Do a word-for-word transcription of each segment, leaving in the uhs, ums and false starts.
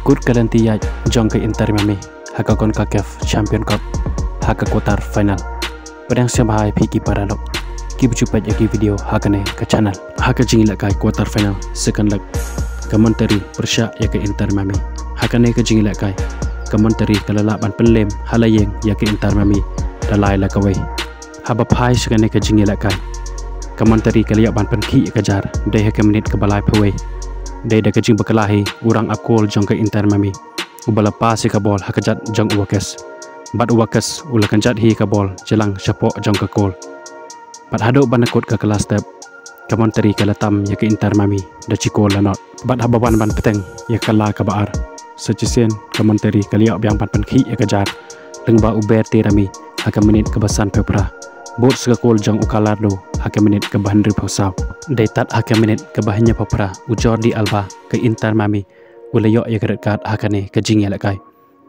Kut ka lynti ïaid jong ka Inter Miami ha ka CONCACAF Champion Cup ha ka quarter final. Pdiang sngewbha ïa phi ki paralok kiba ju peit ïa ki video ha kane ka channel. Ha ka jingïalehkai quarter final second leg, ka Monterrey pyrshah ïa ka Inter Miami. Ha kane ka jingïalehkai, ka Monterrey ka la lah ban pynlem ha la ïing ïa ka Inter Miami da lai la kawei. Haba phai sha kane ka jingïalehkai, ka Monterrey ka la ïoh ban pynkhih ïa ka jar dei ha ka minit kaba laiphew wei. Dei da ka jingbakla hi u rangap kol jong ka Inter Miami, uba la pass ïa ka bol ha kjat jong u Vazquez. Bad u Vazquez u la kynjat hi ka bol jlang shapoh jong ka kol. Bad haduh ban da kut ka kylla step, ka Monterrey ka la tam ïa ka Inter Miami da shi kol la nod. Bad haba wan ban bteng ïa ka kylla kaba ar, sa shisien ka Monterrey ka la ïoh biang ban pynkhih ïa ka jar lyngba u Berterame ha ka minit kaba sanphew phra. Bud sa ka kol jong u Gallardo ha ka minit kaba hynriewphew saw. Dei tad ha ka minit kaba hynñiewphew phra u Jordi Alba ka Inter Miami u la ïoh ïa ka red card ha kane ka jingïalehkai.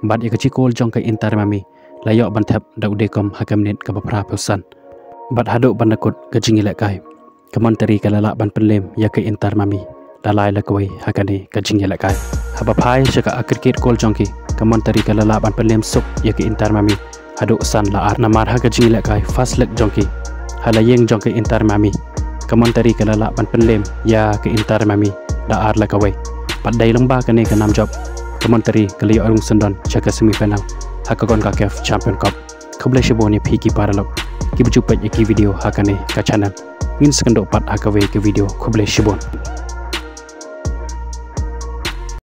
Bad ïa ka shi kol jong ka Inter Miami la ïoh ban thep da u Decom ha ka minit kaba phraphew san. Bad haduh ban da kut ka jingïalehkai, ka Monterrey ka la lah ban pynlem ïa ka Inter Miami da lai la kawei ha kane ka jingïalehkai. Haba phai sha ka aggregate kol jong ki, ka Monterrey ka la lah ban pynlem suk ïa ka Inter Miami haduh san la ar. Namar ha ka jingïalehkai first leg jong ki ha la ïing jong ka Inter Miami, ka Monterrey ka la lah ban pynlem ïa ka Inter Miami da ar la kawei. Bad dei lyngba kane ka nam jop, ka Monterrey ka la ïoh rung syndon sha ka semi final ha ka CONCACAF Champion Cup. Khublei shibun ïa phi ki paralok kiba ju peit ïa ki video ha kane ka channel. Ngin sa ïakynduh pat ha kawei ka video. Khublei shibun.